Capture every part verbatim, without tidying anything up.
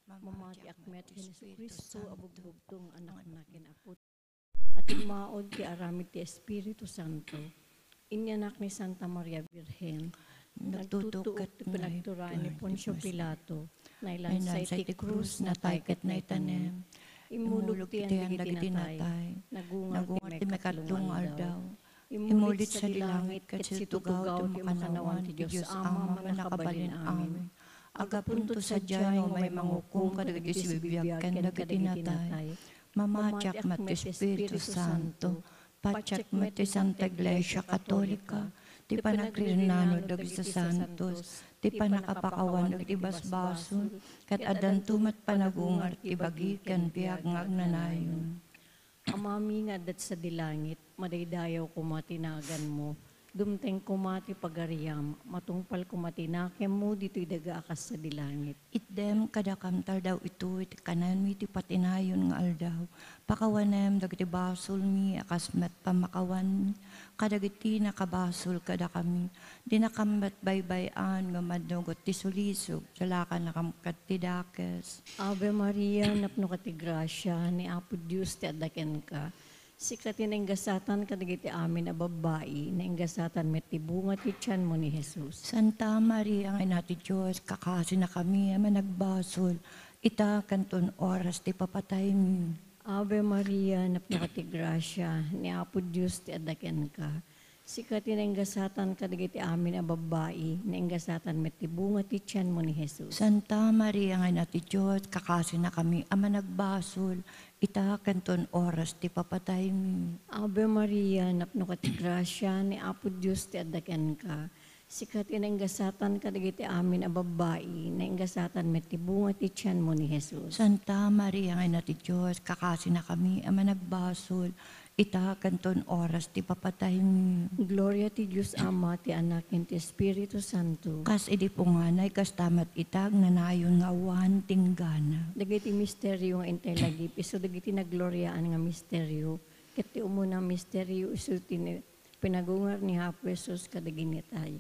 Mamatiak met ken Jesu-Cristo a bugbugto nga Anakna ken Apo. A timmaod ti aramid ti Espiritu Santo, inyanak ni Santa Maria Birhen, nagtutuok ket panagturaen ni Poncio Pilato, nailangsa iti krus, natay ket naitanem. Immulog ti yan dagiti natay, nagungar ti maikatlo nga aldaw. Immuli sadi langit ket situtugaw ti makannawan ti Dios Ama a Mannakabalin Amin. Agapunto sadiay nga umay mangukom kadagiti sibibiag ken dagiti natay. Mamatiak met ti Espiritu Santo, patiek met ti Santa Iglesia Katolika, ti panagririnanon dagiti santos, ti pannakapakawan dagiti basbasol, ket addanto met panagungar ti bagi ken biag nga agnanayon. Amami nga adda sadi langit, madaydayaw koma ti naganmo. Dumteng koma ti pagariam, matungpal koma ti nakemmo ditoy daga a kas sadi langit. Itdem kadakam taldaw itoy ti kanenmi ti patinayon nga aldaw. Pakawanem dagiti basolmi a kas met pammakawanmi kadagiti nakabasol kadakami. Dinakam met baybay-an nga mannugot ti sulisog, salakannakam ket ti dakes. Ave Maria, napnoka ti grasia, ni Apo Dios ti adda kenka. Sika ti nainggasatan kadagiti amin a babbai, nainggasatan met ti bunga ti tianmo ni Jesus. Santa Maria nga Ina ti Dios, kakasinakami a managbasol, ita ken ton oras ti papataymi. Ave Maria, napnoka ti grasia, ni Apo Dios ti adda kenka. Sika ti nainggasatan kadagiti amin a babbai, nainggasatan met ti bunga ti tianmo ni Jesus. Santa Maria nga Ina ti Dios, kakasinakami a managbasol, ita ken ton oras ti papataymi. Ave Maria, napnoka ti grasia, ni Apo Dios ti adda kenka. Sika ti nainggasatan kadagiti amin a babbai, nainggasatan met ti bunga ti tianmo ni Jesus. Santa Maria nga Ina ti Dios, kakasinakami a managbasol, ita ken ton oras ti papataymi. Gloria ti Dios Ama, ti Anak, ken ti Espiritu Santo. Kas idi punganay, kasta met ita agnanayon nga awan tinggana. Dagiti misterio nga intay lagip, isu dagiti nagloriaan nga misterio, ket ti umuna misterio, isu ti ni-, pinagungar ni Apo Jesus kadagiti natay.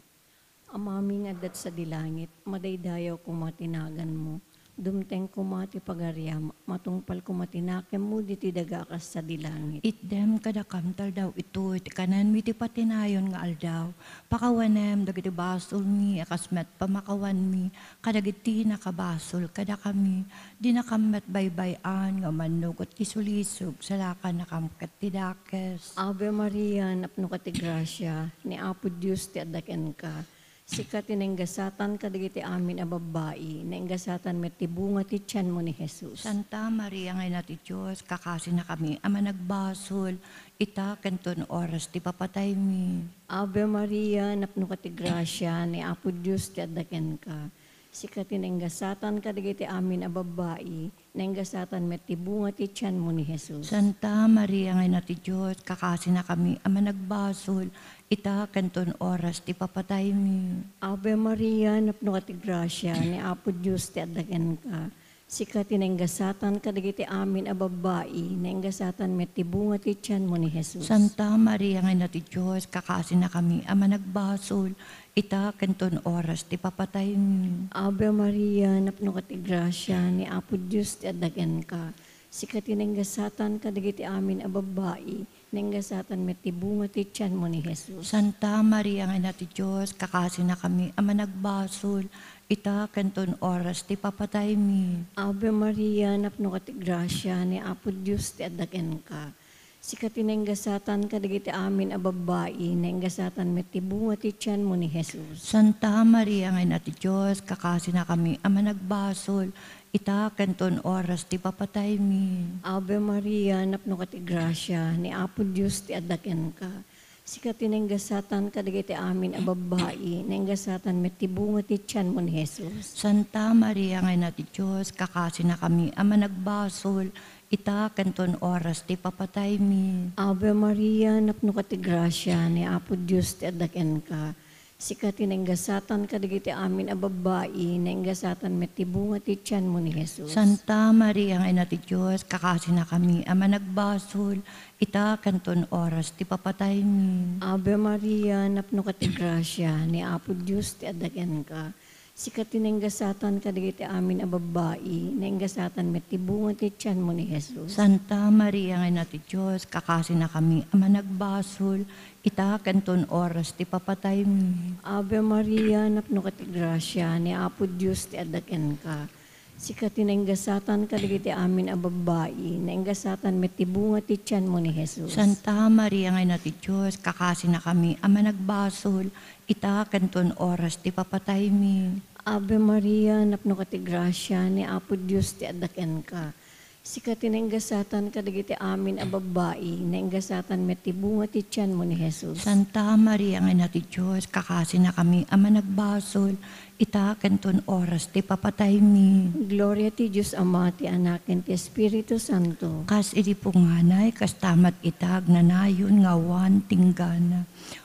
Amami nga adda sadi langit, madaydayaw koma ti naganmo. Dumteng koma ti pagariam, matungpal koma ti nakemmo ditoy daga a kas sadi langit. Itdem kadakam taldaw itoy ti kanenmi ti patinayon nga aldaw. Pakawanem dagiti basolmi a kas met pammakawanmi kadagiti nakabasol kadakami. Dinakam met baybay-an nga mannugot ti sulisog, salakannakam ket ti dakes. Ave Maria, napnoka ti grasia, ni Apo Dios ti adda kenka. Sika ti nainggasatan kadagiti amin a babbai, nainggasatan met ti bunga ti tianmo ni Jesus. Santa Maria nga Ina ti Dios, kakasinakami a managbasol, ita ken ton oras ti papataymi. Ave Maria, napnoka ti grasia, ni Apo Dios ti adda kenka. Sika ti nainggasatan kadagiti amin a babbai, nainggasatan met ti bunga ti tianmo ni Jesus. Santa Maria nga Ina ti Dios, kakasinakami a managbasol, ita ken ton oras ti papataymi. Ave Maria, napnoka ti grasia, ni Apo Dios ti adda kenka. Sika ti nainggasatan kadagiti amin a babbai, nainggasatan met ti bunga ti tianmo ni Jesus. Santa Maria nga Ina ti Dios, kakasinakami a managbasol, ita ken ton oras ti papataymi. Ave Maria, napnoka ti grasia, ni Apo Dios ti adda kenka. Sika ti nainggasatan kadagiti amin a babbai, nainggasatan met ti bunga ti tianmo ni Jesus. Santa Maria nga Ina ti Dios, kakasinakami a managbasol, ita ken ton oras ti papataymi. Ave Maria, napnoka ti grasia, ni Apo Dios ti adda kenka. Sika ti nainggasatan kadagiti amin a babbai, nainggasatan met ti bunga ti tianmo ni Jesus. Santa Maria nga Ina ti Dios, kakasinakami a managbasol, ita ken ton oras ti papataymi. Ave Maria, napnoka ti grasia, ni Apo Dios ti adda kenka. Sika ti nainggasatan kadagiti amin a babbai, nainggasatan met ti bunga ti tianmo ni Jesus. Santa Maria nga Ina ti Dios, kakasinakami a managbasol, ita ken ton oras ti papataymi. Ave Maria, napnoka ti grasia, ni Apo Dios ti adda kenka. Sika ti nainggasatan kadagiti amin a babbai, nainggasatan met ti bunga ti tianmo ni Jesus. Santa Maria nga Ina ti Dios, kakasinakami a managbasol, ita ken ton oras ti papataymi. Ave Maria, napnoka ti grasia, ni Apo Dios ti adda kenka. Sika ti nainggasatan kadagiti amin a babbai, nainggasatan met ti bunga ti tianmo ni Jesus. Santa Maria nga Ina ti Dios, kakasinakami a managbasol, ita ken ton oras ti papataymi. Ave Maria, napnoka ti grasia, ni Apo Dios ti adda kenka. Sika ti nainggasatan kadagiti amin a babbai, nainggasatan met ti bunga ti tianmo ni Jesus. Santa Maria nga Ina ti Dios, kakasinakami a managbasol, ita ken ton oras ti papataymi. Ave Maria, napnoka ti grasia, ni Apo Dios ti adda kenka. Sika ti nainggasatan kadagiti amin a babbai, nainggasatan met ti bunga ti tianmo ni Jesus. Santa Maria nga Ina ti Dios, kakasinakami a managbasol, ita ken ton oras ti papataymi. Gloria ti Dios Ama, ti Anak, ken ti Espiritu Santo. Kas idi punganay, kasta met ita agnanayon nga awan tinggana.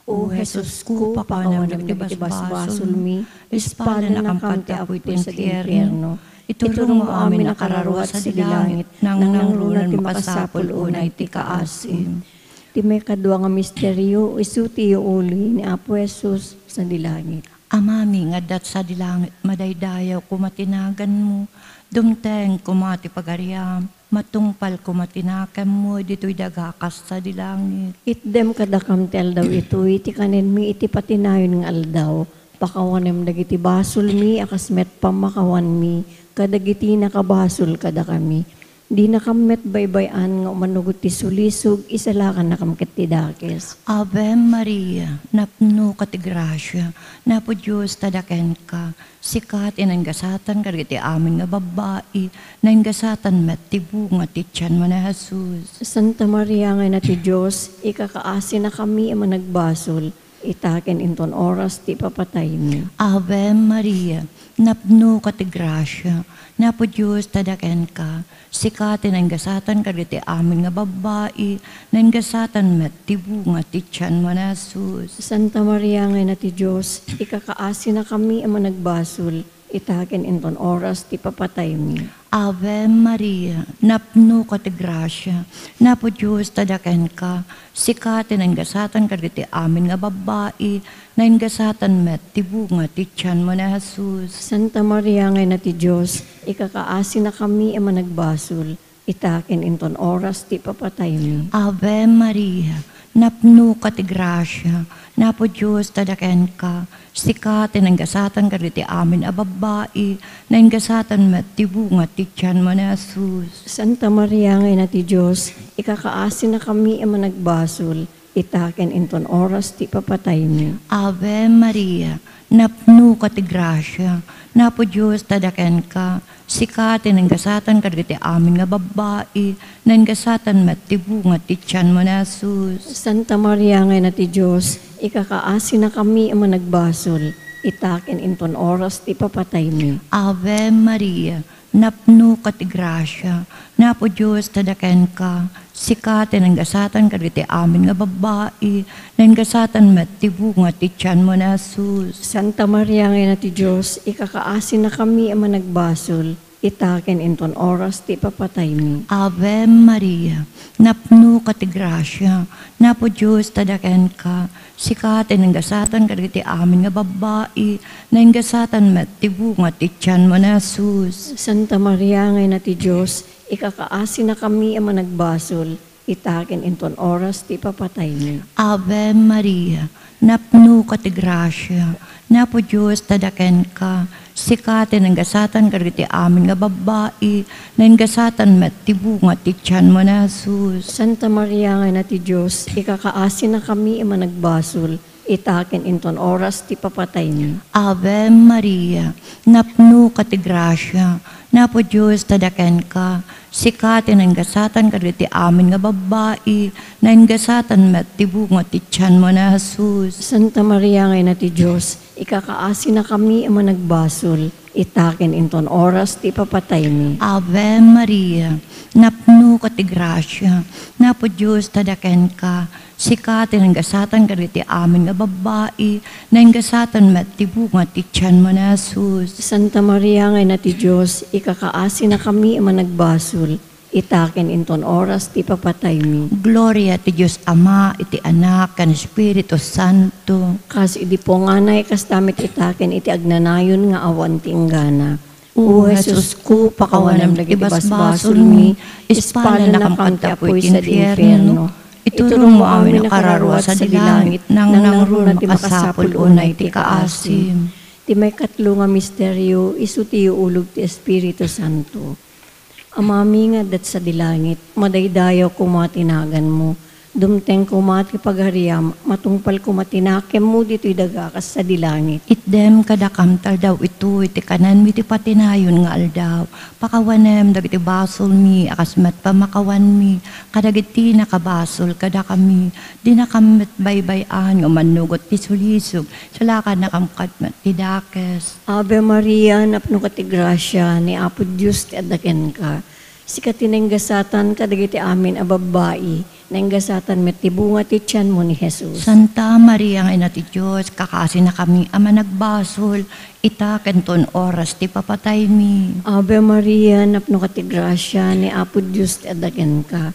O Jesusko, pakawanem dagiti basbasolmi, ispalnakam kadti apuy ti infierno. Iturongmo amin a kararuat sadi langit, nangnangruna ti makasapul unay ti kaasim. Ti maikadua nga misterio, isu ti iuuli ni Apo Jesus sadi langit. Amami nga adda sadi langit, madaydayaw koma ti naganmo, dumteng koma ti pagariam, matungpal koma ti nakemmo ditoy daga kas sadi langit. Itdem kadakam ti aldaw itoy, ti kanenmi iti patinayon nga aldaw. Pakawanem dagiti basolmi a kas met pammakawanmi kadagiti nakabasol kadakami. Dinakam met baybay-an nga umannurot ti sulisog, isalakannakam ket ti dakes. Ave Maria, napnoka ti grasia, ni Apo Dios ti adda kenka. Sika ti nainggasatan kadagiti amin nga babbai, nainggasatan met ti bunga ti tianmo ni Jesus. Santa Maria nga Ina ti Dios, ikakaasinakami a managbasol, ita ken inton oras ti ipapataymi. Ave Maria, napnoka ti grasia, ni Apo Dios ti adda kenka. Sika ti nainggasatan kadagiti amin nga babbai, nainggasatan met ti bunga ti tianmo ni Jesus. Santa Maria nga Ina ti Dios, ikakaasinakami a managbasol, ita ken inton oras ti papataymi. Ave Maria, napnoka ti grasia, ni Apo Dios ti adda kenka. Sika ti nainggasatan kadagiti amin nga babbai, nainggasatan met ti bunga ti tianmo ni Jesus. Santa Maria nga Ina ti Dios, ikakaasinakami a managbasol, ita ken inton oras ti papataymi. Ave Maria, napnoka ti grasia, ni Apo Dios ti adda kenka. Sika ti nainggasatan kadagiti amin a babbai, nainggasatan met ti bunga ti tianmo ni Jesus. Santa Maria nga Ina ti Dios, ikakaasinakami a managbasol, ita ken inton oras ti papataymi. Ave Maria, napnoka ti grasia, ni Apo Dios ti adda kenka. Sika ti nainggasatan kadagiti amin nga babbai, nainggasatan met ti bunga ti tianmo ni Jesus. Santa Maria nga Ina ti Dios, ikakaasinakami a managbasol, ita ken inton oras ti papataymi. Ave Maria, napnoka ti grasia, ni Apo Dios ti adda kenka. Sika ti nainggasatan kadagiti amin nga babbai, nainggasatan met ti bunga ti tianmo ni Jesus. Santa Maria nga Ina ti Dios, ikakaasinakami a managbasol, ita ken inton oras ti ipapataymi. Ave Maria, napnoka ti grasia, ni Apo Dios ti adda kenka. Sika ti nainggasatan kadagiti amin nga babbai, nainggasatan met ti bunga ti tianmo ni Jesus. Santa Maria nga Ina ti Dios, ikakaasinakami a managbasol, ita ken inton oras ti ipapataymi. Ave Maria, napnoka ti grasia, ni Apo Dios ti adda kenka. Sika ti nainggasatan kadagiti amin nga babbai, nainggasatan met ti bunga ti tianmo ni Jesus. Santa Maria nga Ina ti Dios, ikakaasinakami a managbasol, ita ken inton oras ti papataymi. Ave Maria, napnoka ti grasia, ni Apo Dios ti adda kenka. Sika ti nainggasatan kadagiti amin nga babbai, nainggasatan met ti bunga ti tianmo ni Jesus. Santa Maria nga Ina ti Dios, ikakaasinakami a managbasol, ita ken inton oras ti ipapataymi. Ave Maria, napnoka ti grasia, ni Apo Dios ti adda kenka. Sika ti nainggasatan kadagiti amin nga babbai, nainggasatan met ti bunga ti tianmo ni Jesus. Santa Maria nga Ina ti Dios, ikakaasinakami a managbasol, ita ken inton oras ti papataymi. Gloria ti Dios Ama, iti Anak, ken Espiritu Santo. Kas idi punganay, kasta met ita ken iti agnanayon nga awan ti inggana. O Jesusko, pakawanem dagiti basbasolmi, ispalennakam ti apuy sadi infierno. Iturongmo amin a kararuat sadi langit, nangnangruna ti makasapul unay ti kaasim. Ti maikatlo nga misterio, isu ti iulog ti Espiritu Santo. Amami nga adda sadi langit, madaydayaw koma ti naganmo. Dumteng koma ti pagariam, matungpal koma ti nakemmo ditoy daga kas sadi langit. Itdem kadakam ti aldaw itoy ti kanenmi ti patinayon nga aldaw. Pakawanem dagiti basolmi a kas met pamakawanmi kadagiti nakabasol kadakami. Dinakam met baybay-an nga umannugot ti sulisog, salakannakam ket met ti dakes. Ave Maria, napnoka ti grasia, ni Apo Dios ti adda kenka. Sika ti naingasatan kadagiti amin a babbai, naingasatan met ti bunga ti tianmo ni Jesus. Santa Maria nga Ina ti Dios, kakasinakami a managbasol, ita ken ton oras ti papataymi. Ave Maria, napnoka ti grasia, ni Apo Dios ti adda kenka.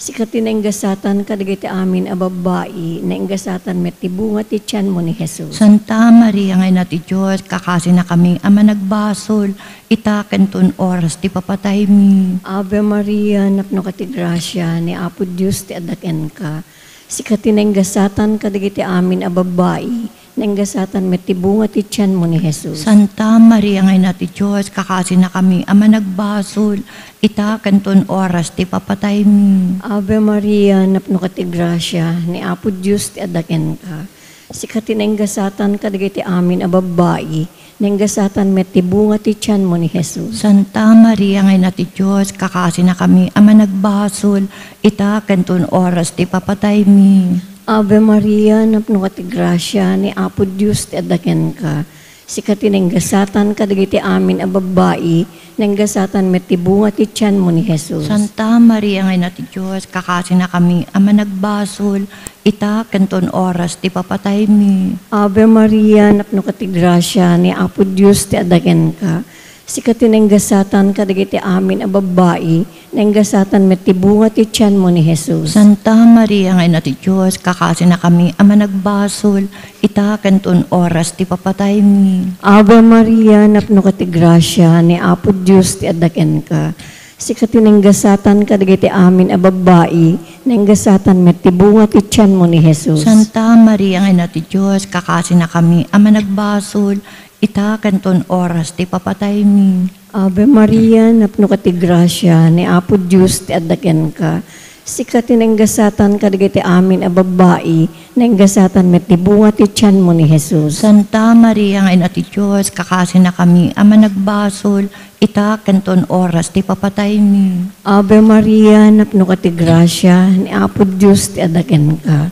Sika ti naingasatan kadagiti amin a babbai, naingasatan met ti bunga ti tianmo ni Jesus. Santa Maria nga Ina ti Dios, kakasinakami a managbasol, ita ken ton oras ti papataymi. Ave Maria, napnoka ti grasia, ni Apo Dios ti adda kenka. Sika ti naingasatan kadagiti amin a babbai, naingasatan met ti bunga ti tianmo ni Jesus. Santa Maria nga Ina ti Dios, kakasinakami a managbasol, ita ken ton oras ti papataymi. Ave Maria, napnoka ti grasia, ni Apo Dios ti adda kenka. Sika ti naingasatan kadagiti amin a babbai, naingasatan met ti bunga ti tianmo ni Jesus. Santa Maria nga Ina ti Dios, kakasinakami a managbasol, ita ken ton oras ti papataymi. Ave Maria, napnoka ti grasia, ni Apo Dios ti adda kenka. Sika ti naingasatan kadagiti amin a babbai, naingasatan met ti bunga ti tianmo ni Jesus. Santa Maria nga Ina ti Dios, kakasinakami a managbasol, ita ken ton oras ti papataymi. Ave Maria, napnoka ti grasia, ni Apo Dios ti adda kenka. Sika ti naingasatan kadagiti amin a babbai, naingasatan met ti bunga ti tianmo ni Jesus. Santa Maria nga Ina ti Dios, kakasinakami a managbasol, ita ken ton oras ti papataymi. Ave Maria, napnoka ti grasia, ni Apo Dios ti adda kenka. Sika ti naingasatan kadagiti amin a babbai, naingasatan met ti bunga ti tianmo ni Jesus. Santa Maria nga Ina ti Dios, kakasinakami a managbasol, ita ken ton oras ti papataymi. Ave Maria, napnoka ti grasia, ni Apo Dios ti adda kenka. Sika ti naingasatan kadagiti amin a babbai, naingasatan met ti bunga ti tianmo ni Jesus. Santa Maria nga Ina ti Dios, kakasinakami a managbasol, ita ken ton oras ti papataymi. Ave Maria, napnoka ti grasia, ni Apo Dios ti adda kenka.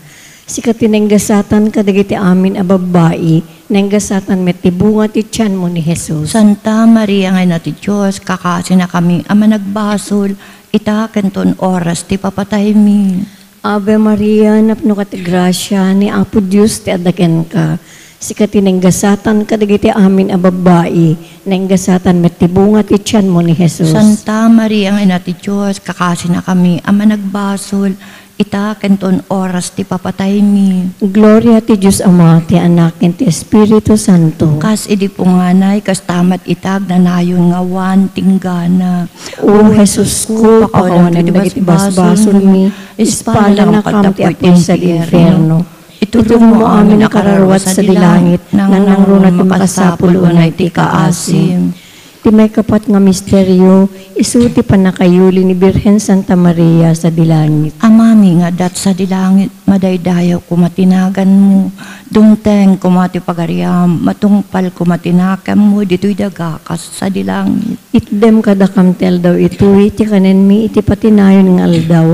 Sika ti naingasatan kadagiti amin a babbai, naingasatan met ti bunga ti tianmo ni Jesus. Santa Maria nga Ina ti Dios, kakasinakami a managbasol, ita ken ton oras ti papataymi. Ave Maria, napnoka ti grasia, ni Apo Dios ti adda kenka. Sika ti naingasatan kadagiti amin a babbai, naingasatan met ti bunga ti tianmo ni Jesus. Santa Maria nga Ina ti Dios, kakasinakami a managbasol, ita ken ton oras ti papataymi. Gloria ti Dios Ama, ti Anak, ken ti Espiritu Santo. Kas idi punganay, kasta met ita agnanayon nga awan ti inggana. O Jesusko, pakawanem dagiti basbasolmi, ispalennakam ti apuy sadi infierno. Iturongmo amin a kararuat sadi langit, nangnangruna ti makasapul unay ti kaasim. Ti maikapat nga misterio, isu ti pannakayuli ni Birhen Santa Maria sadi langit. Amami nga adda sadi langit, madaydayaw koma ti naganmo. Dumteng koma ti pagariam, matungpal koma ti nakemmo ditoy daga kas sadi langit. Itdem kadakam ti aldaw itoy ti kanenmi iti patinayon nga aldaw.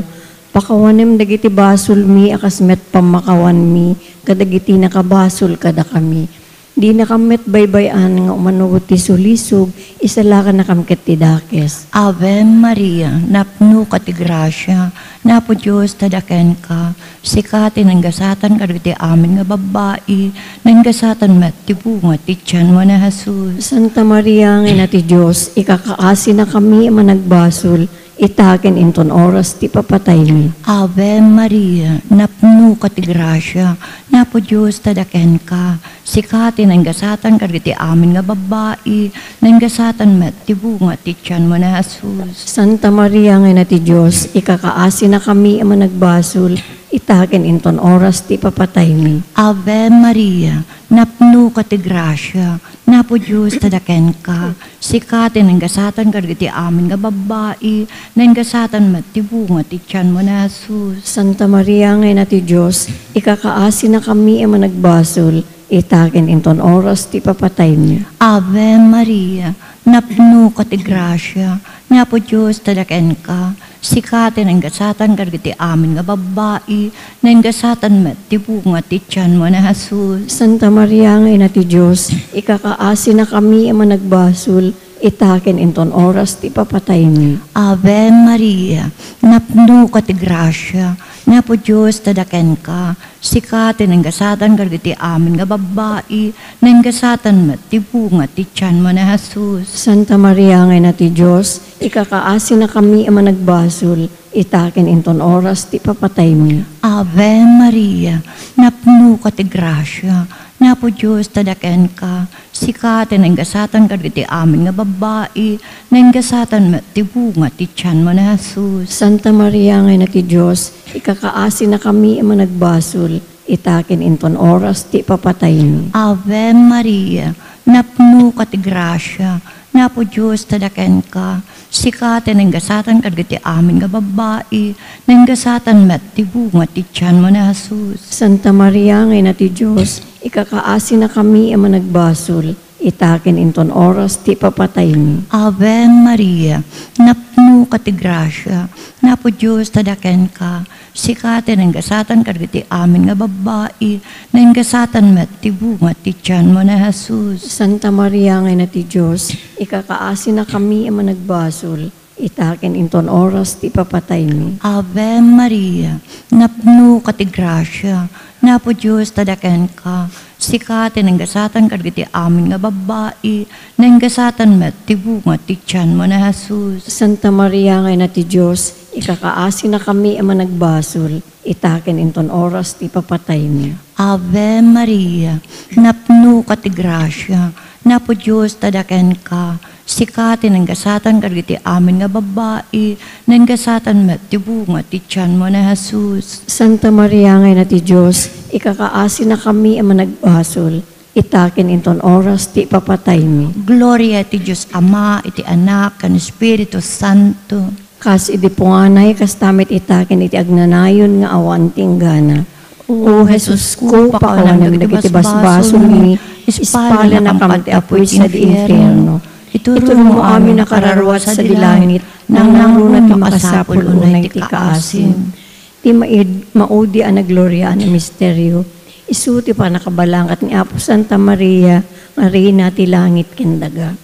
Pakawanem dagiti basolmi a kas met pammakawanmi kadagiti nakabasol kadakami. Dinakam met baybay-an nga umanugot ti sulisog, isalakannakam ket ti dakes. Ave Maria, napnoka ti grasia, ni Apo Dios ti adda kenka. Sika ti naingasatan kadagiti amin nga babbai, naingasatan met ti bunga ti tianmo ni Jesus. Santa Maria nga Ina ti Dios, ikakaasinakami a managbasol, ita ken inton oras ti papataymi. Ave Maria, napnoka ti grasia, Apo Dios ta dakenka. Sika ti naingasatan kadagiti amin nga babbai, naingasatan met ti bunga ti tianmo ni Jesus. Santa Maria nga Ina ti Dios, ikakaasinakami a managbasol, ita ken inton oras ti papataymi. Ave Maria, napnoka ti grasia, Apo Dios ta dakenka. Sika ti naingasatan kadagiti amin nga babbai, naingasatan met ti bunga ti tianmo ni Jesus. Santa Maria nga Ina ti Dios, ikakaasinakami a managbasol, ita ken inton oras ti papataymi. Ave Maria, napnoka ti grasia, Apo Dios ta dakenka. Sika ti naingasatan kadagiti amin nga babbai, naingasatan met ti bunga ti tianmo ni Jesus. Santa Maria nga Ina ti Dios, ikakaasinakami a managbasol, ita ken inton oras ti papataymi. Ave Maria, napnoka ti grasia, Apo Dios ta dakenka. Sika ti naingasatan kadagiti amin nga babbai, naingasatan met ti bunga ti tianmo ni Jesus. Santa Maria nga Ina ti Dios, ikakaasinakami a managbasol, ita ken inton oras ti papataymi. Ave Maria, napnoka ti grasia, Apo Dios ta dakenka. Sika ti naingasatan kadagiti amin nga babbai, naingasatan met ti bunga ti tianmo ni Jesus. Santa Maria nga Ina ti Dios, ikakaasinakami a managbasol, ita ken inton oras ti papataymi. Ave Maria, napnoka ti grasia, Apo Dios ta dakenka. Sika ti naingasatan kadagiti amin nga babbai, naingasatan met ti bunga ti tianmo ni Jesus. Santa Maria nga Ina ti Dios, ikakaasinakami a managbasol, ita ken inton oras ti papataymi. Ave Maria, napnoka ti grasia, Apo Dios ta dakenka. Sika ti naingasatan kadagiti amin nga babbai, naingasatan met ti bunga ti tianmo ni Jesus. Santa Maria nga Ina ti Dios, ikakaasinakami a managbasol, ita ken inton oras ti papataymi. Ave Maria, napnoka ti grasia, Apo Dios ta dakenka. Sika ti naingasatan kadagiti amin nga babbai, naingasatan met ti bunga ti tianmo ni Jesus. Santa Maria nga Ina ti Dios, ikakaasinakami a managbasol, ita ken inton oras ti papataymi. Ave Maria, napnoka ti grasia, Apo Dios ta dakenka. Sika ti naingasatan kadagiti amin nga babbai, naingasatan met ti bunga ti tianmo ni Jesus. Santa Maria nga Ina ti Dios, ikakaasinakami a managbasol, ita ken inton oras ti papataymi. Gloria iti Dios Ama, iti Anak, ken Espiritu Santo. Kas idi punganay, kasta met ita ken iti agnanayon nga awan ti inggana. O Jesusko, pakawanam dagiti basbasolmi, ispalanakam ti apuy sadi infierno. Iturongmo amin a kararua sadi langit, nangnangruna ti makasapul unay ti kaasim. Ti maid-, maudi a nagloriaan a misterio, isu ti pannakabalangat ni Apo Santa Maria nga Reina ti langit ken daga.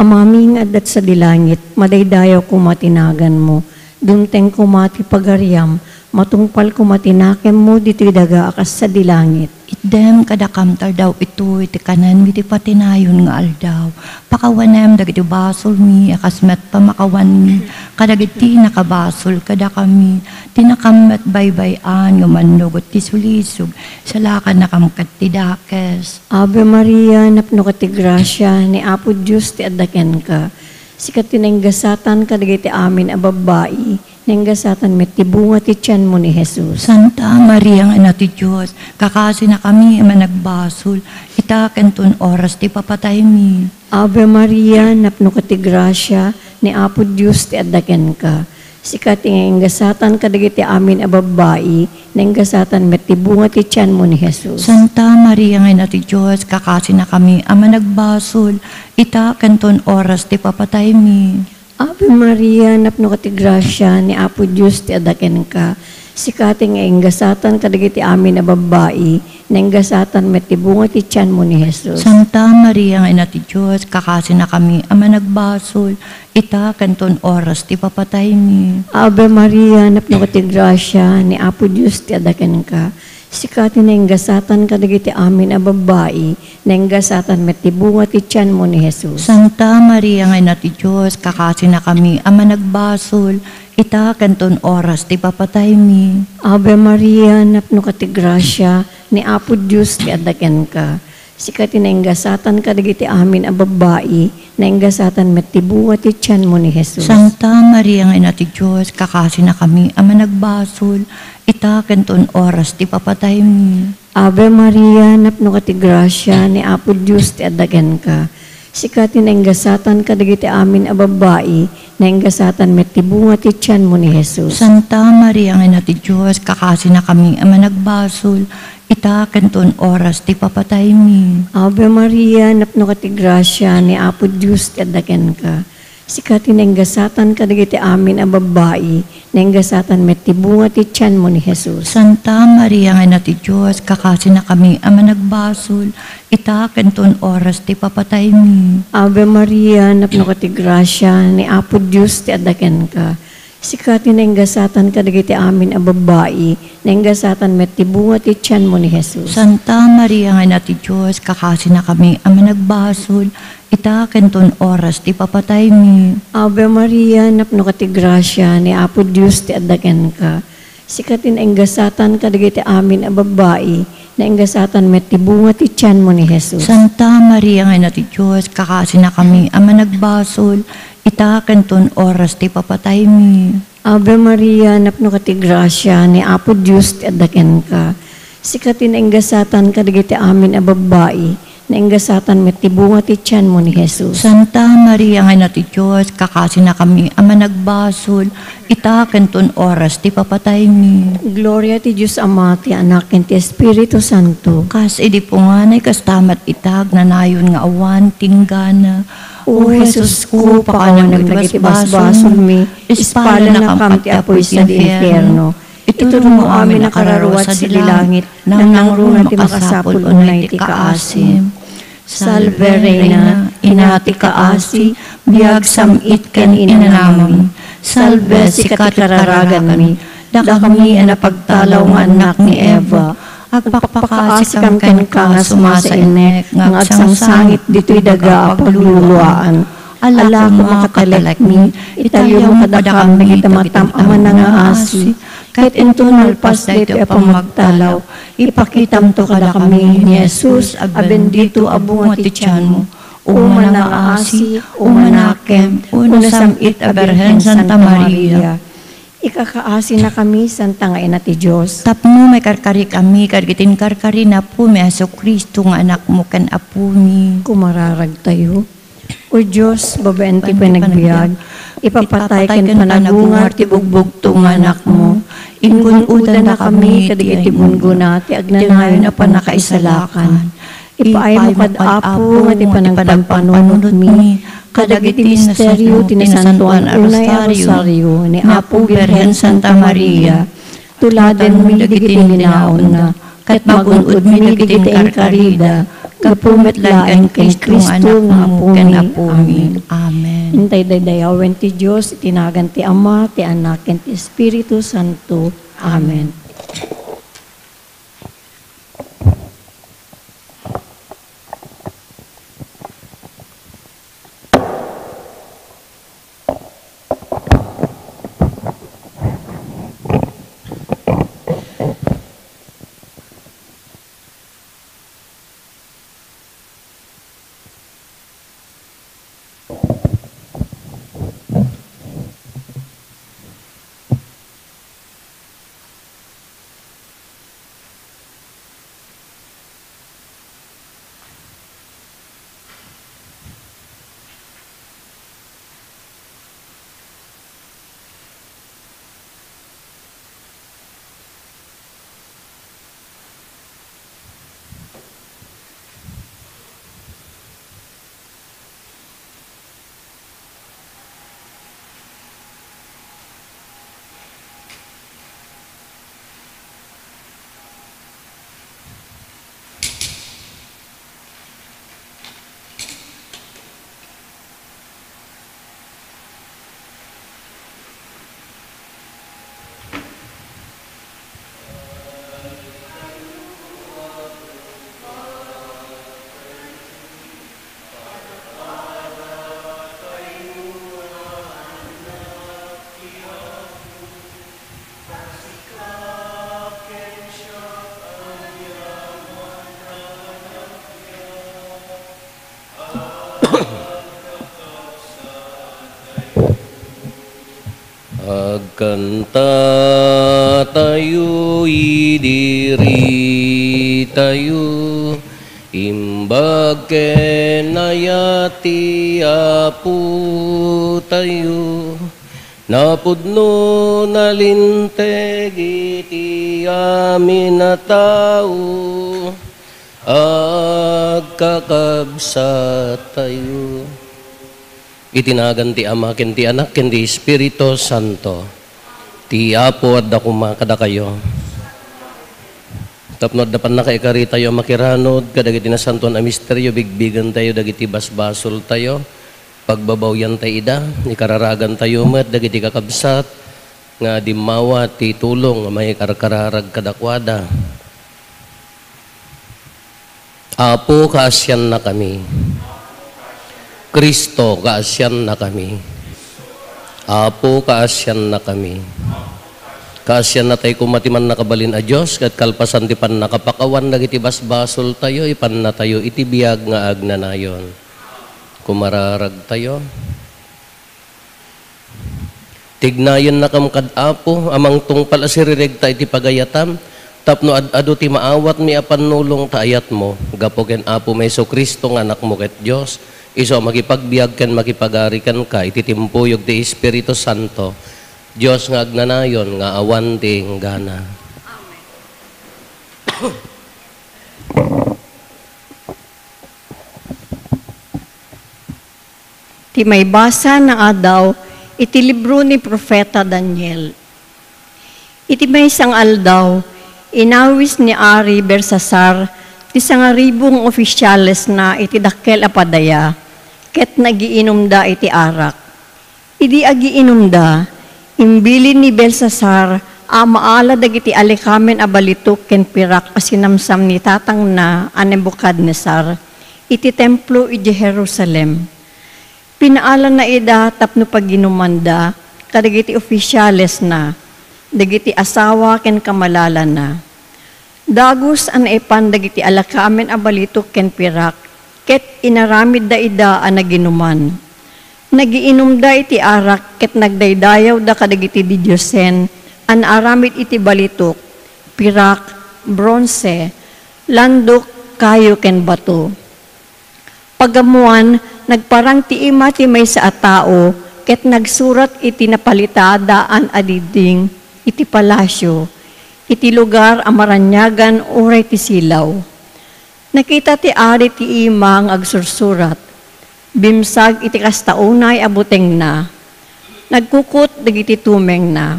Amami nga adda sadi langit, madaydayaw koma ti naganmo, dumteng koma ti pagariam, matungpal koma ti nakemmo ditoy daga a kas sadi langit. Itdem kadakam ti aldaw itoy ti kanenmi ti patinayon nga aldaw. Pakawanem dagiti basolmi a kas met pamakawanmi kadagiti nakabasol kadakami. Dinakam met baybay-an nga mannugot ti sulisog, salakannakam ket ti dakes. Ave Maria, napnoka ti grasia, ni Apo Dios ti adda kenka. Sika ti naingasatan kadagiti amin a babbai, naingasatan met ti bunga ti tianmo ni Jesus. Santa Maria nga Ina ti Dios, kakasinakami a managbasol, ita ken ton oras ti papataymi. Ave Maria, napnoka ti grasia, ni Apo Dios ti adda kenka. Sika ti naingasatan kadagiti amin a babbai, naingasatan met ti bunga ti tianmo ni Jesus. Santa Maria nga Ina ti Dios, kakasinakami a managbasol, ita ken ton oras ti papataymi. Ave Maria, napnoka ti grasia, ni Apo Dios ti adda kenka. Sika ti naingasatan kadagiti amin a babbai, naingasatan met ti bunga ti tianmo ni Jesus. Santa Maria nga Ina ti Dios, kakasinakami a managbasol, ita ken ton oras ti papataymi. Ave Maria, napnoka ti grasia, ni Apo Dios ti adda kenka. Sika ti nainggasatan kadagiti amin a babbai, nainggasatan met ti bunga ti tianmo ni Jesus. Santa Maria nga Ina ti Dios, kakasinakami a managbasol, ita ken ton oras ti papataymi. Ave Maria, napnoka ti grasia, ni Apo Dios ti adda kenka. Sika ti nainggasatan kadagiti amin a babbai, nainggasatan met ti bunga ti tianmo ni Jesus. Santa Maria nga Ina ti Dios, kakasinakami a managbasol, ita ken ton oras ti papataymi. Ave Maria, napnoka ti grasia, ni Apo Dios ti adda kenka. Sika ti nainggasatan kadagiti amin a babbai, nainggasatan met ti bunga ti tianmo ni Jesus. Santa Maria nga Ina ti Dios, kakasinakami a managbasol, ita ken ton oras ti papataymi. Ave Maria, napnoka ti grasia, ni Apo Dios ti adda kenka. Sika ti nainggasatan kadagiti amin a babbai, nainggasatan met ti bunga ti tianmo ni Jesus. Santa Maria nga Ina ti Dios, kakasinakami a managbasol, ita ken ton oras ti papataymi. Ave Maria, napnoka ti grasia, ni Apo Dios ti adda kenka. Sika ti nainggasatan kadagiti amin a babbai, nainggasatan met ti bunga ti tianmo ni Jesus. Santa Maria nga Ina ti Dios, kakasinakami a managbasol, ita ken ton oras ti papataymi. Ave Maria, napnoka ti grasia, ni Apo Dios ti adda kenka. Sika ti nainggasatan kadagiti amin a babbai, nainggasatan met ti bunga ti tianmo ni Jesus. Santa Maria nga Ina ti Dios, kakasinakami a managbasol, ita ken ton oras ti papataymi. Ave Maria, napnoka ti grasia, ni Apo Dios ti adda kenka. Sika ti nainggasatan kadagiti amin a babbai, nainggasatan met ti bunga ti tianmo ni Jesus. Santa Maria nga Ina ti Dios, kakasinakami a managbasol, ita ken ton oras ti papataymi. Gloria ti Dios Ama, ti Anak, ken ti Espiritu Santo. Kas idi punganay, kasta met ita agnanayon nga awan tinggana. O Jesusko, pakawanam dagiti basbasolmi, ispalanakam ti apuy sadi infierno. Itudongmo amin a kararuat sadi langit, nangnangruna ti makasapul unay ti kaasim. Salve Reina, ina ti kaasi, biag, sam-it ken inanami. Salve, sika ti kararaganmi, dakami a napagtalaw nga annak ni Eva. Agpakpakaasikam kenka nga sumasainnek nga agsangsangit ditoy daga a pagluluaan. Ala koma, katalekmi, italiawmo kadakami dagiti matam a manangaasi, ket inton malpas daytoy a pammagtalaw, ipakitamto kadakami ni Jesus a bendito a bunga ti tianmo. O manangaasi, o manakem, o nasam-it a Birhen Santa Maria. Ikakaasinakami, Santa nga Ina ti Dios. Tapno maikarkarikami kadagiti inkarkari ni Apomi a Jesu-Cristo nga Anakmo ken Apomi. Kumararagtayo. O Dios, babaen ti panagbiag, ipapatay ken panagungar ti bugbugto nga Anakmo. Ingun-odannakami kadagiti gunggona ti agnanayon a pannakaisalakan. Ipaaymo kad Apo nga ti panagpampanunotmi kadagiti misterio ti Nasantoan a Rosario ni Apo Birhen Santa Maria. Tuladanmi dagiti linaonna, ket magun-odmi dagiti inkarkarida, gapu met laeng ken Cristo nga Apomi. Amen. Intay daydayawen ti Dios iti nagan ti Ama, ti Anak, ken ti Espiritu Santo. Amen. Agkanta tayo, idiritayo, imbag ken ayat ti Apo tayo. Napudno, nalinteg iti amin a tao, agkakabsat tayo. Iti nagan ti Ama, ken ti Anak, ken ti Espiritu Santo. Ti Apo adda koma kadakayo. Tapno adda pannakaikaritayo a makiranod kadagiti nasantoan a misterio, bigbigentayo dagiti basbasoltayo, pagbabawiantayo ida, ikararagantayo met dagiti kakabsat nga dimmawa ti tulong nga maikarkararag kadakuada. Apo, kaasiannakami. Cristo, kaasiannakami. Apo, kaasiannakami. Kaasiannatayo koma ti Mannakabalin a Dios, ket kalpasan ti pannakapakawan dagiti basbasoltayo, ipannatayo iti biag nga agnanayon. Kumararagtayo. Tignayennakam kad Apo a mangtungpal a siriregta iti pagayatam, tapno ad-adu ti maawatmi a pannulong ta ayatmo, gapu ken Apo Jesu-Cristo nga Anakmo ket Dios, isu a makipagbiag ken makipagari kenka iti timpuyog ti Espiritu Santo, Dios nga agnanayon nga awan ti inggana. Amen. Ti maibasa nga adaw iti libro ni Profeta Daniel. Iti maysa nga aldaw, inawis ni Ari Belsasar ti sangaribu nga ofisialesna iti dakkel a padaya, ket nagiinumda iti arak. Idi agiinumda, imbilin ni Belsasar a maala dagiti alikamen a balitok ken pirak a sinamsam ni tatangna a Nebukadnesar iti templo iti Jerusalem. Pinaalana ida tapno paginumanda kadagiti ofisialesna, dagiti asawa ken kamalalana. Dagus a naipan dagiti alakamen a balitok ken pirak, ket inaramidda ida a naginuman. Nagiinumda iti arak ket nagdaydayawda kadagiti didiosen a naaramid iti balitok, pirak, bronse, landok, kayo ken bato. Pag-ammoan, nagparang ti ima ti maysa a tao ket nagsurat iti napalitaadaan a dingding iti palasio, iti lugar a maraniagan uray ti silaw. Nakita ti ari ti ima nga agsursurat. Bimsag iti kasta unay a butengna. Nagkukot dagiti tumengna.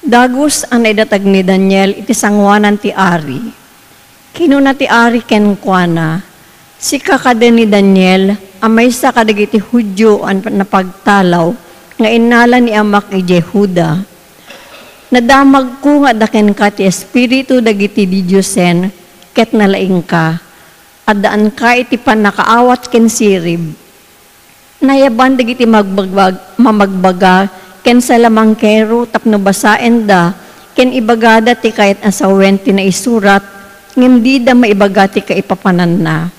Dagus a naidatag ni Daniel iti sangoanan ti ari. Kinuna ti ari kenkuana, "Sika kadi ni Daniel a maysa kadagiti Judio a napagtalaw nga innala ni amak idiay Juda. Nadamagko nga adda kenka ti espiritu dagiti didiosen ket nalaingka. Addaanka iti pannakaawat ken sirib." Nayaban dagiti magbagbag-, mamagbaga ken salamangkero tapno basaenda ken ibagada ti kayat a sawen ti naisurat, ngem dida maibaga ti kaipapananna.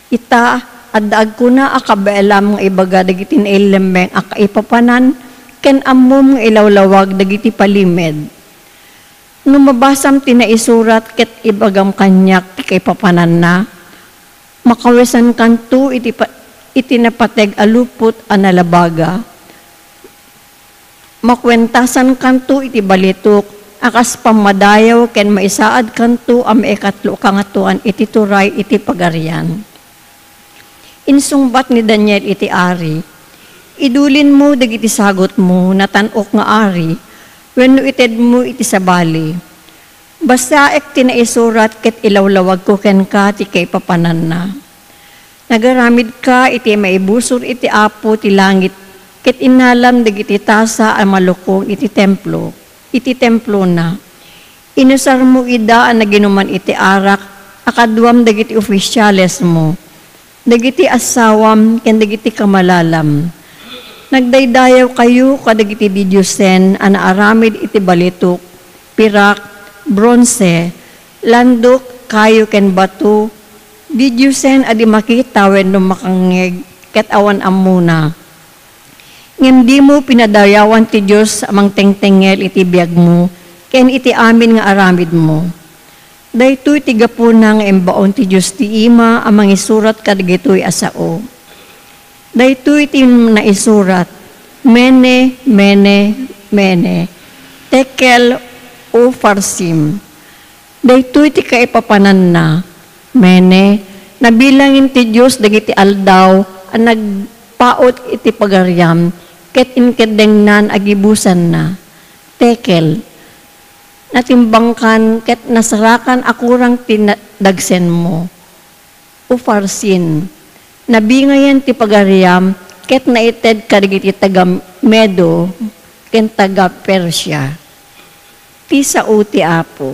Ita, adda agkuna a kabaelam nga ibaga dagiti nailemmeng a kaipapanan ken ammom nga ilawlawag dagiti palimed. No mabasam ti naisurat ket ibagam kaniak ti kaipapananna, makawesankanto iti pa-, iti napateg a lupot a nalabaga. Makuentasankanto iti balitok a kas pammadayaw ken maisaadkanto a maikatlo a kangatoan iti turay iti pagarian. Insungbat ni Daniel iti ari, "Idulinmo dagiti sagutmo, natan-ok nga ari, wenno itedmo iti sabali. Basaek ti naisurat ket ilawlawagko kenka ti kaipapananna. Nagaramidka iti maibusor iti Apo ti langit ket innalam dagiti tasa a malukong iti templo, iti templona. Inusarmo ida a naginuman iti arak a kaduam dagiti ofisialesmo, dagiti asawam ken dagiti kamalalam. Nagdaydayawkayo kadagiti didiosen a naaramid iti balitok, pirak, bronse, landok, kayo ken bato, didiosen a di makita wenno makangngeg ket awan ammona. Ngem dimo pinadayawan ti Dios a mangtengtengngel iti biagmo ken iti amin nga aramidmo. Daytoy ti gapuna nga imbaon ti Dios ti ima a mangisurat kadagitoy a sao. Daytoy ti naisurat, Mene, Mene, Mene, Tekel, Upharsim. Daytoy ti kaipapananna, Mene, nabilangen ti Dios dagiti aldaw a nagpaut iti pagariam, ket inkeddengnan a gibusanna. Tekel, natimbangkan ket nasarakan a kurang ti na-, dagsenmo. Ufarsin, nabingayan ti pagariam ket naited kadagiti taga-Medo ken taga-Persia. Ti sao ti Apo.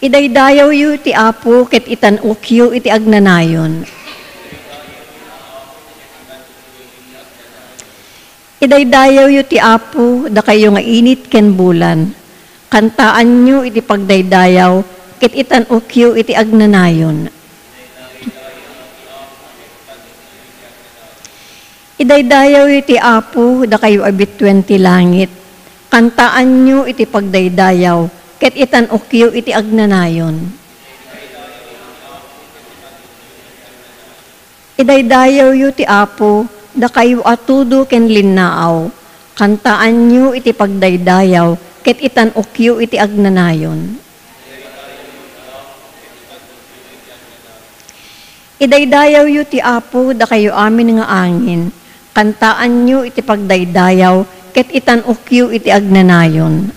Idaydayawyo ti Apo ket itan-okyo iti agnanayon. Idaydayawyo ti Apo, dakayo nga init ken bulan. Kantaanyo iti pagdaydayaw ket itan-okyo iti agnanayon. Idaydayawyo ti Apo, dakayo a bituen ti langit. Kantaanyo iti pagdaydayaw, ket itan-okyo iti agnanayon. Idaydayawyo ti Apo, dakayo a tudo ken linnaaw. Kantaanyo iti pagdaydayaw, ket itan-okyo iti agnanayon. Idaydayawyo ti Apo, dakayo amin nga angin. Kantaanyo iti pagdaydayaw, ket itan-okyo iti agnanayon.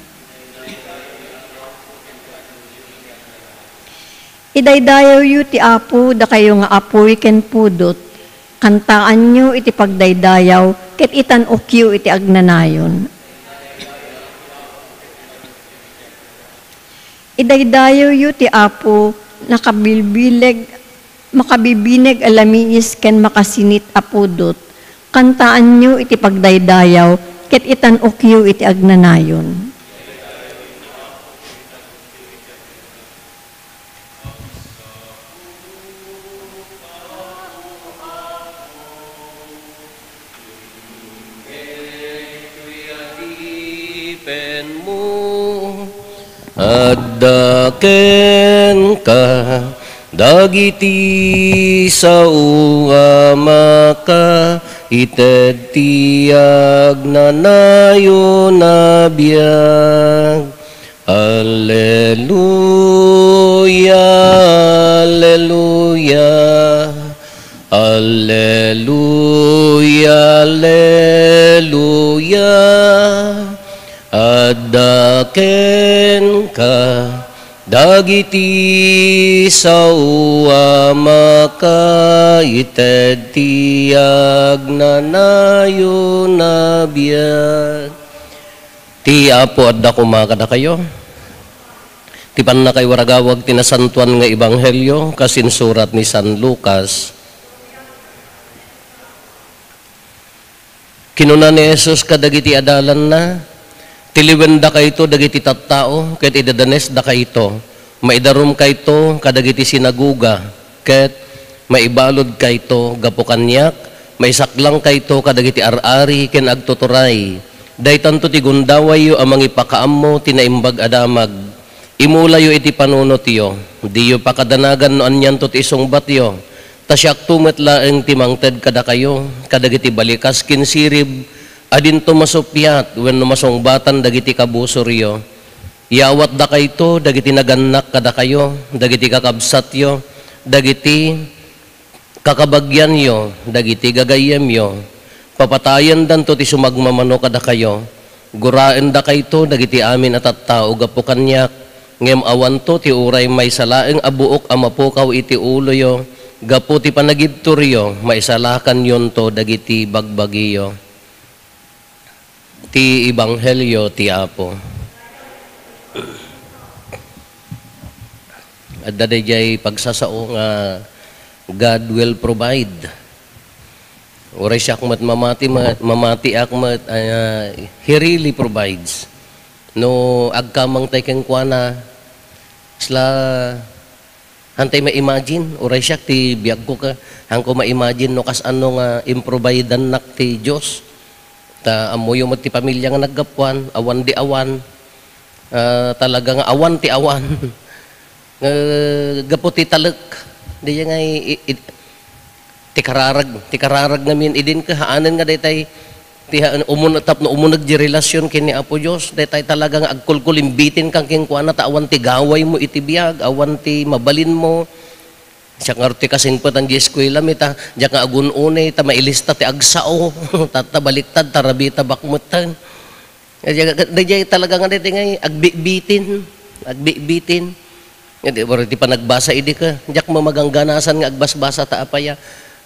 Idaydayawyo ti Apo, dakayo nga apuy ken pudot. Kantaanyo iti pagdaydayaw, ket itan-okyo iti agnanayon. Idaydayawyo ti Apo, nakabilbileg, makabibineg a lamiis ken makasinit a pudot. Kantaanyo iti pagdaydayaw, ket itan-okyo iti agnanayon. Adda kenka dagiti sao a makaited ti agnanayon a biag. Alleluia, alleluia, alleluia, alleluia. Adda kenka dagiti sao a makaited ti agnanayon a biag. Ti Apo adda koma kadakayo. Ti pannakaiwaragawag ti nasantoan nga ebanghelio kas insurat ni San Lucas. Kinuna ni Jesus kadagiti adalanna, "Tiliwendakayto dagiti tattao ket idadanesdakayto. Maidarumkayto kadagiti sinagoga ket maibaludkayto. Gapu kaniak, maisaklangkayto kadagiti ar-ari ken agtuturay. Daytanto ti gundawayyo a mangipakaammo ti Naimbag a Damag. Imulayo iti panunotyo. Diyo pakadanagan no anianto ti isungbatyo. Ta siakto met laeng ti mangted kadakayo kadagiti balikas ken sirib a dinto masuppiat wenno masungbatan dagiti kabusoryo. Yawatdakayto dagiti nagannak kadakayo, dagiti kakabsatyo, dagiti kakabagianyo, dagiti gagayyemyo. Papatayendanto ti sumagmamano kadakayo. Guraendakayto dagiti amin a tattao gapu kaniak, ngem awanto ti uray maysa laeng a buok a mapukaw iti uloyo. Gapu ti panagibturyo, maisalakanyonto dagiti bagbagiyo." Ti Ebanghelio ti Apo. Adda daydiay pagsasao nga God will provide. Uray siak met mamati, ma-, mamatiak met, ah, He really provides. No agkamangtay kenkuana, sla Hantay ma-imagine, uray siak ti biagko ka, hanko ma-imagine no kas-ano nga improvidannak ti Dios. Ta ammoyo met ti pamilya nga naggapuan, awan di awan. Ah, talaga nga awan ti awan. Nga gapu ti talek. Di nga i-, i-, ti kararag, ti kararag ngamin idin ka, haanen nga daytay ti ha-, umun-, tapno umuneg di relasyon ken ni Apo Dios, daytay talaga nga agkulkulimbitin kan kenkuana ta awan ti gawaymo iti biag, awan ti mabalinmo. Siak ngarud ti kasingpetan di eskuela mi ta, diak nga agun-unay ta mailista ti agsao, tatta baliktad, ta rabitabak metten. Daydiay talaga nga daydiay ngay agbitbitin, agbitbitin. Nga di, baro ti panagbasa idi ka, diak mamagangganasan nga agbasbasa ta apaya.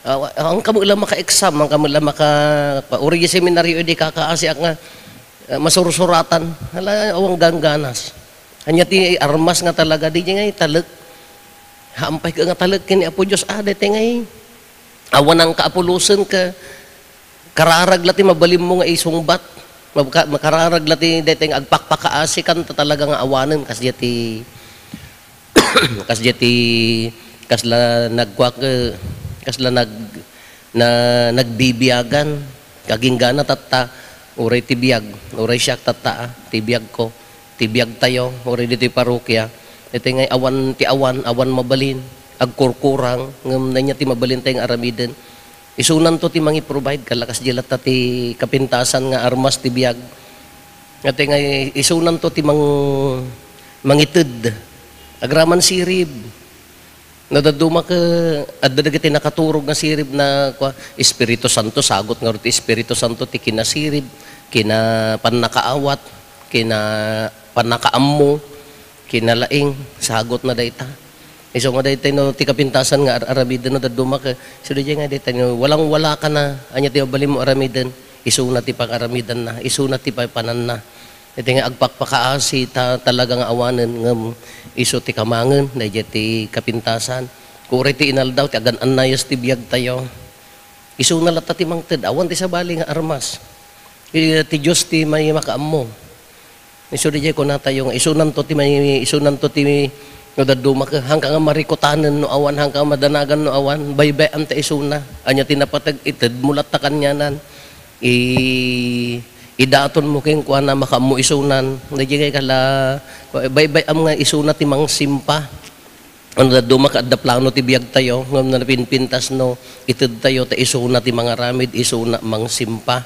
Ah, wa-, ang kamo la maka-exam, ang kamo la maka, pa, uri di seminaryo idi kakaasiak nga, ah, masursuratan. Hala, awang gangganas. Anya ti armas nga talaga, di ngay talek. Hampay ka nga talek ken ni Apo Dios, ah, daydiay ngay. Awanan ka apulosen ka, kararag la ti mabalinmo nga isungbat. Mabka-, makararag la ti daytoy nga agpakpakaasikan ta talaga nga awanen kasdiay ti, kasdiay ti, kasla nagkuak, eh, kasla nag-, na, nagbibiagan. Kaginggana tatta, uray ti biag, uray siak tatta, ah, ti biagko, ti biagtayo, uray ditoy parokia. Iti nga awan ti awan, awan mabalin, agkurkurang, ngem ania ti mabalin tayo nga aramiden. Isunanto ti mangi-provide, kalakas di latta ti kapintasan nga armas ti biag. Iti nga isunanto ti mang-, mangited. Agraman sirib. No dadduma ket adda dagiti nakaturog nga sirib na, kua, Espiritu Santo, sagot ngarud ti Espiritu Santo ti kinasirib, kinapannakaawat, kinapannakaammo, kinalaing, sagot na dayta. Isu nga dayta no ti kapintasan nga ar-, aramiden no dadduma ket, isu dayta nga dayta no walang-wala ka na, ania ti mabalinmo aramiden, isuna ti pangaramidanna, isuna ti papananna. Iti nga agpakpakaasi ta talaga nga awanen ngem isu ti kamangen daydiay ti kapintasan. Kuri ti inaldaw ti agan-annayas ti biagtayo. Isuna latta ti mangted, awan ti sabali nga armas. Ti, ti Dios ti may makaammo. Isu daydiay kunatayo nga isunanto ti may, isunanto ti no dadduma ka, hanka nga marikutanen no awan, hanka nga madanagan no awan, baybay-am ta isuna. Ania ti napateg, itedmo latta kanianan. I-, idatonmo kenkuana, makaammo isunan. Daydiay kala, baybay-am nga isuna ti mangsimpa. Ano, dadduma ket adda plano ti biagtayo, ngem napinpintas no itedtayo ta isuna ti mangaramid, isuna mangsimpa.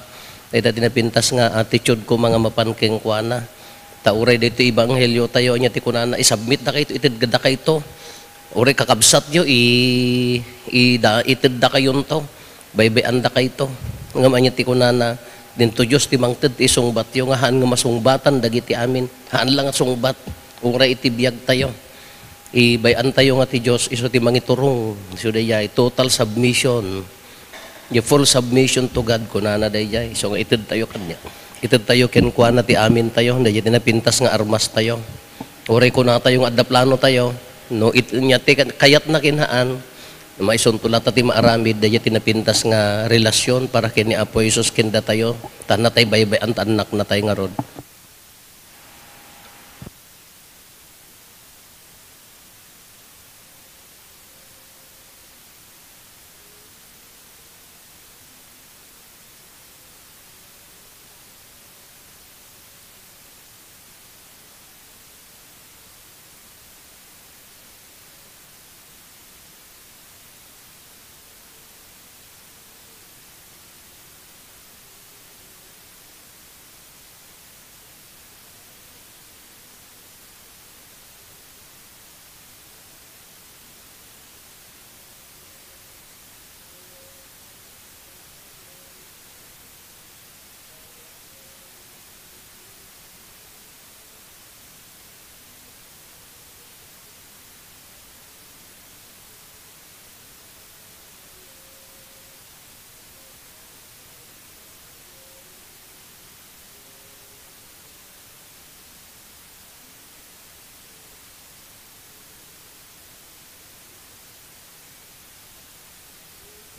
Dayta ti napintas nga attitude ko nga mapan kenkuana. Ta uray daytoy ebangheliotayo, ania ti kunana, isubmit dakayto, ited dakayto. Uray kakabsatyo, i-, ida-, iteddakayonto, baybay-andakayto. Ngem ania ti kunana, dinto Dios ti mangted ti isungbatyo nga haan nga masungbatan dagiti amin. Haan la nga sungbat, uray iti biagtayo. Ibay-antayo nga ti Dios isu ti mangiturong. Isu daydiay, total submission. The full submission to God, kunana daydiay. So, nga itedtayo kaniak. Itedtayo kenkuana ti amintayo. Daydiay ti napintas nga armastayo. Uray kunatayo nga adda planotayo. No, it-, nia ti kan-, kayatna ken haan. Maisunto latta ti maaramid, daydiay ti napintas nga relasyon para ken ni Apo Jesus ken datayo. Ta natay baybay-an ta annaknatay ngarud.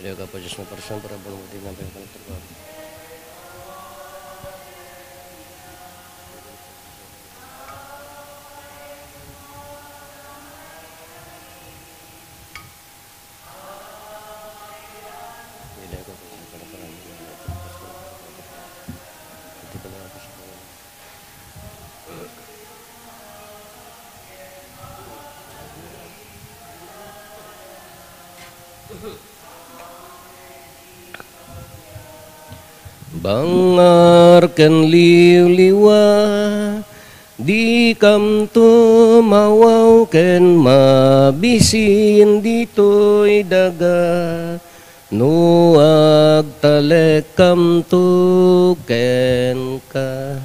Pwede ka pa Diyos nga para siyempre, abang mo din ang pagkakalagpagan. Bangar ken liwliwa, dikamto mawaw ken mabisin ditoy daga, no agtalekkamto kenka.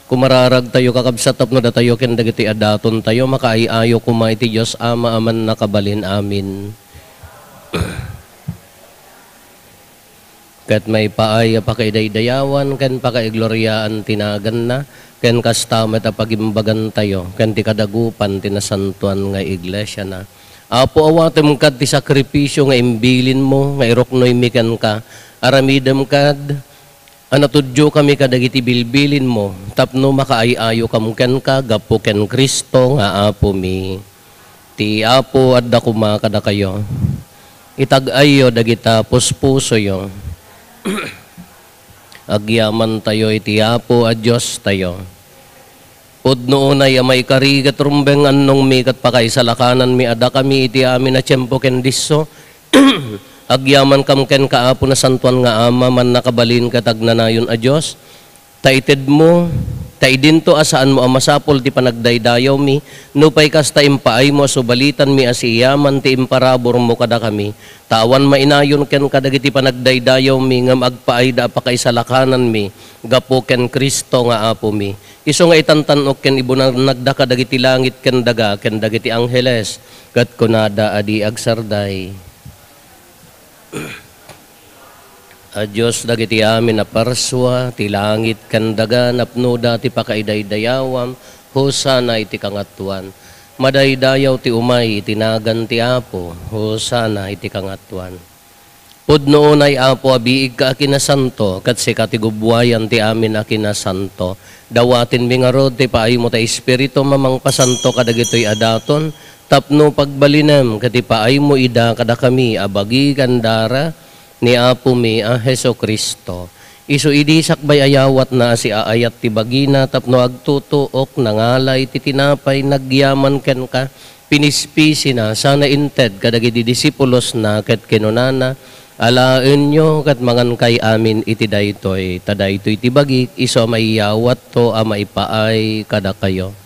Kumararagtayo, kakabsat, tapno datayo ken dagiti adatontayo makaay-ayo koma iti Dios Ama a mannakabalin. Amin. Ket maipaay a pakaidaydayawan ken pakaigloriaan ti naganna, ken kasta met a pagimbagantayo ken ti kadagupan ti nasantoan nga iglesiana. Apo, awatem kad ti sakripisio nga imbilinmo nga iruknoymi kenka. Aramidem kad a natudiokami kadagiti bilbilinmo tapno makaay-ayokam kenka gapu ken Cristo nga Apomi. Ti Apo adda koma kadakayo. Itag-ayyo dagita puspusoyo. Agyamantayo iti Apo a Diostayo. Pudno unay a maikari ket rumbeng annongmi ket pakaisalakananmi a dakami iti amin a tiempo ken disso. Agyamankam kenka, Apo, Nasantoan nga Ama, Mannakabalin ket Agnanayon a Dios. Ta itedmo, ta idinto a saanmo a masapul ti panagdaydayawmi, nupay kasta impaaymo a subalitanmi a siyaman ti imparaburmo kadakami. Ta awan mainayon kenka dagiti panagdaydayawmi, ngem agpaayda a pakaisalakananmi gapu ken Cristo nga Apomi. Isu nga itantan-ok ken ibunagda kadagiti langit ken daga ken dagiti angheles, ket kunada a di agsarday. A Dios, dagiti amin a parsua, ti langit ken daga, napnoda ti pakaidaydayawan. Hosana iti kangatoan. Madaydayaw ti umay iti nagan ti Apo. Hosana iti kangatoan. Pudno unay, Apo, a biigka a kinasanto, ket sika ti gubbuayan ti amin a kinasanto. Dawatenmi ngarud ti paaymo ta Espiritum a mangpasanto kadagitoy a daton, tapno pagbalinem ket ipaaymo ida kadakami a bagi ken dara ni Apomi a Jesu-Cristo. Isu idi sakbay a yawatna a siaayat ti bagina tapno agtutuok nangala iti tinapay nagyaman kenka, pinispisina, sana inted kadagiti disipulosna ket kinunana, "Alaenyo ket mangankay amin iti daytoy, ta daytoy ti bagik, isu a maiyawatto a maipaay kadakayo."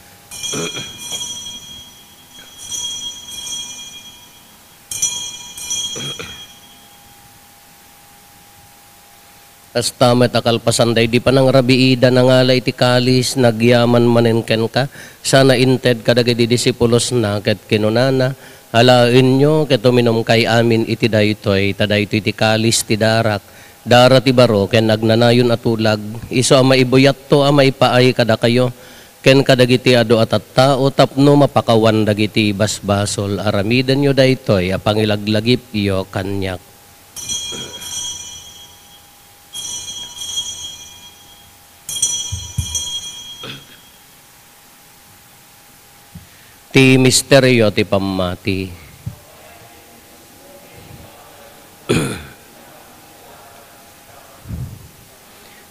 Kasta met a kalpasan daydi panangrabiida, nangala iti kalis, nagyaman manen kenka, sana inted kadagiti disipulosna ket kinunana, "Alaenyo ket uminumkay amin iti daytoy, ta daytoy ti kalis ti darak, dara ti baro ken agnanayon a tulag, isu a maibuyatto a maipaay kadakayo ken kadagiti adu a tattao tapno mapakawan dagiti basbasol. Aramidenyo daytoy a pangilaglagipyo kaniak." Ti misterio ti pammati.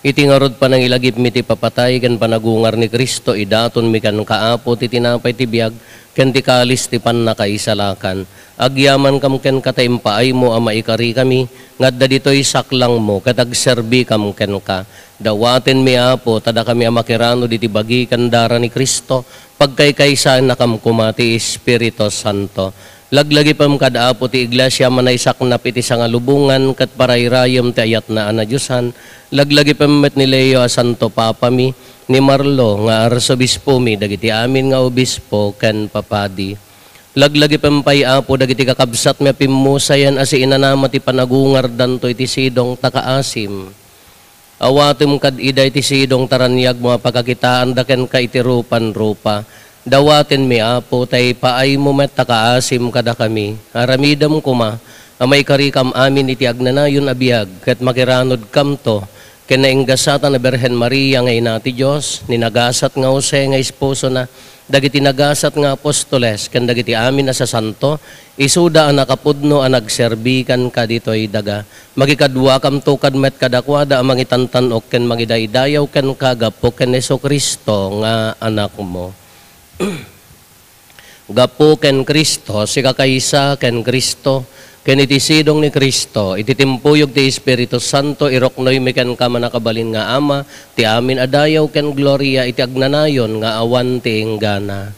Iti ngarud panangilagipmi ti papatay ken panagungar ni Cristo, idatonmi kenka, Apo, ti tinapay ti biag ken ti kalis ti pannakaisalakan. Agyamankam kenka ta impaaymo a maikarikami nga adda ditoy saklangmo ket agserbikam kenka. Dawatenmi, Apo, ta dakami a makiranod iti bagi ken dara ni Cristo, pagkaykaysaennakam koma ti Espiritu Santo. Laglagipem kad, Apo, ti iglesia a manaysaknap iti sangalubongan ket parayrayem ti ayatna a nadiosan. Laglagipem met ni Leo a Santo Papami, ni Marlo nga Arsobispomi, dagiti amin nga obispo ken papadi. Laglagipem pay, Apo, dagiti kakabsatmi a pimmusayan a siinanama ti panagungardanto iti sidong ta kaasim. Awatem kad ida iti sidong ta raniagmo a pakakitaanda kenka iti rupan rupa. Dawatenmi, Apo, ta ipaaymo met ta kaasim kadakami. Aramidem koma a maikarikam amin iti agnanayon a biag, ket makiranodkamto ken nainggasatan a Birhen Maria nga Ina ti Dios, ni nagasat nga Jose nga esposona, dagiti nagasat nga apostoles, ken dagiti amin a sasanto, isuda a nakapudno a nagserbi kenka ditoy daga. Makikaduakamto kad met kadakuada a mangitantan-ok ken mangidaydayaw kenka gapu ken Jesu-Cristo nga Anakmo. Gapu ken Cristo, sikakaysa ken Cristo, Ken iti sidong ni Cristo, iti timpuyog ti Espiritu Santo, iruknoymi kenka, mannakabalin nga Ama, ti amin a dayaw ken gloria iti agnanayon nga awan ti inggana.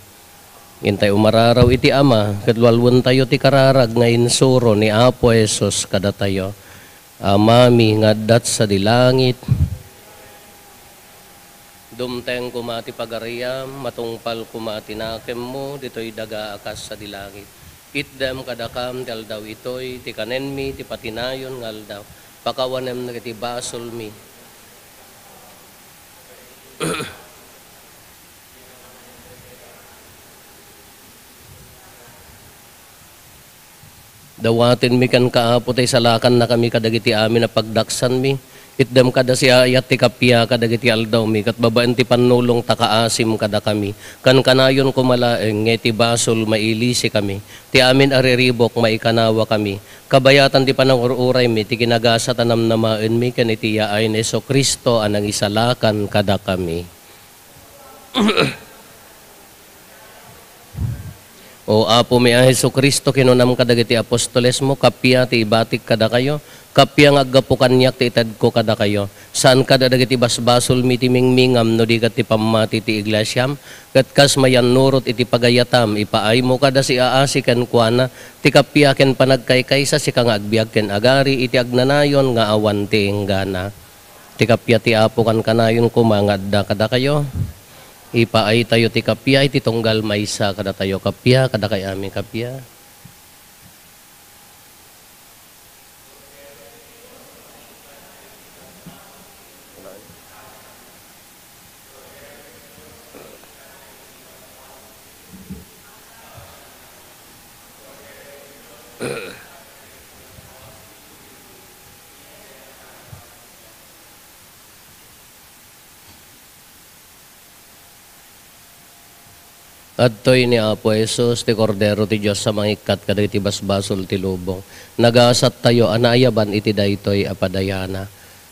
Intay umararaw iti Ama, ket walwentayo ti kararag nga insuro ni Apo Jesus kadatayo. Amami nga adda sadi langit, dumteng koma ti pagariam, matungpal koma ti nakemmo, ditoy daga a kas sadi langit. Itdem kadakam ti aldaw itoy, ti kanenmi, ti patinayon nga aldaw. Pakawanem dagiti basolmi. Dawatenmi kenka, Apo, ta isalakannakami kadagiti amin a pagdaksanmi. Itdem kada siaayat ti kappia kadagiti aldawmi, ket babaen ti pannulong ta kaasim kadakami. Kankanayon koma laeng nga iti basol mailisikami. Ti amin a riribuk maikanawakami. Kabayatan ti panangur-uraymi, ti kinagasat a namnamaenmi ken iti yaay ni Jesu-Cristo a nangisalakan kadakami. O Apomi a Jesu-Cristo, kinunam kadagiti apostolesmo, kappia ti ibatik kadakayo, kappia nga aggapu kaniak ti itedko kadakayo. Saan kada dagiti basbasolmi ti mingmingam no di ket ti pammati ti iglesiam, ket kas mayannurot iti pagayatam, ipaaymo kada siaasi kenkuana ti kappia ken panagkaykaysa, sika nga agbiag ken agari iti agnanayon nga awan ti inggana. Ti kappia ti Apo kankanayon koma nga adda kadakayo. Ipaaytayo ti kappia iti tunggal maysa kadatayo. Kappia, kadakay amin kappia. Adtoy ni Apo Jesus, ti Kordero ti Dios a mangikkat kadagiti basbasol ti lubong. Nagasattayo a naayaban iti daytoy a padayana.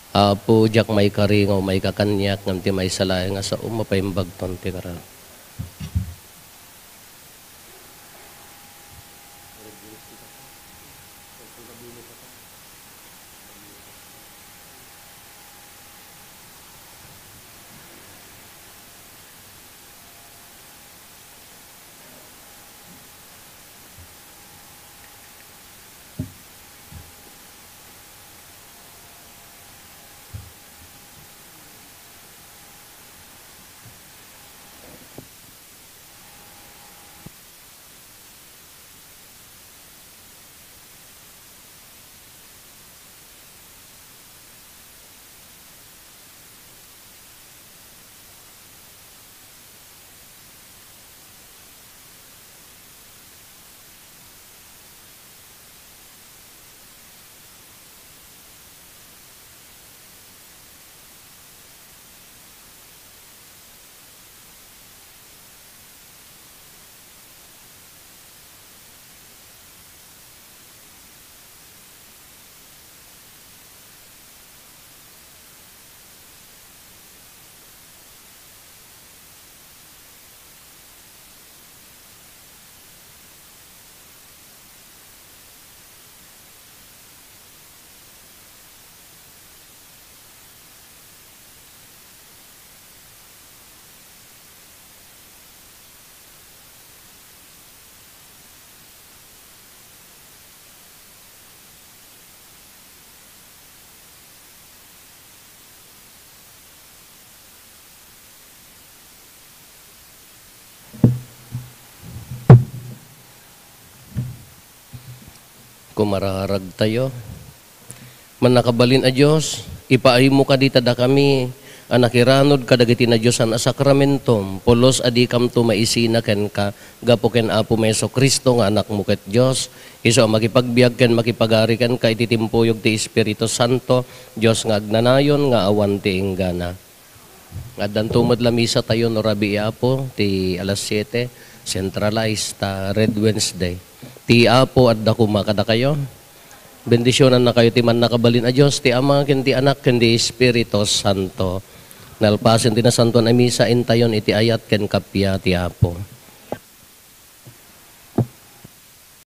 Apo, diak maikari nga umayka kaniak, ngem ti maysa laeng a saom, mapaimbagton ti kara. Kumararagtayo. Mannakabalin a Dios, ipaaymo kadi ta dakami a nakiranod kadagiti nadiosan a sakramentom, pulos a dikamto maisina kenka gapu ken Apomi Jesu-Cristo nga Anakmo ket Dios, isu a makipagbiag ken makipagari kenka iti timpuyog ti Espiritu Santo, Dios nga agnanayon nga awan ti inggana. Addanto met la misa tayo no rabii, Apo, ti alas siete, centralized, ta Red Wednesday. Ti Apo adda koma kadakayo. Bendisionannakayo ti Mannakabalin a Dios, ti Ama, ken ti Anak, ken ti Espiritu Santo. Nalpasen ti Nasantoan a Misa, intayon iti ayat ken kappia ti Apo.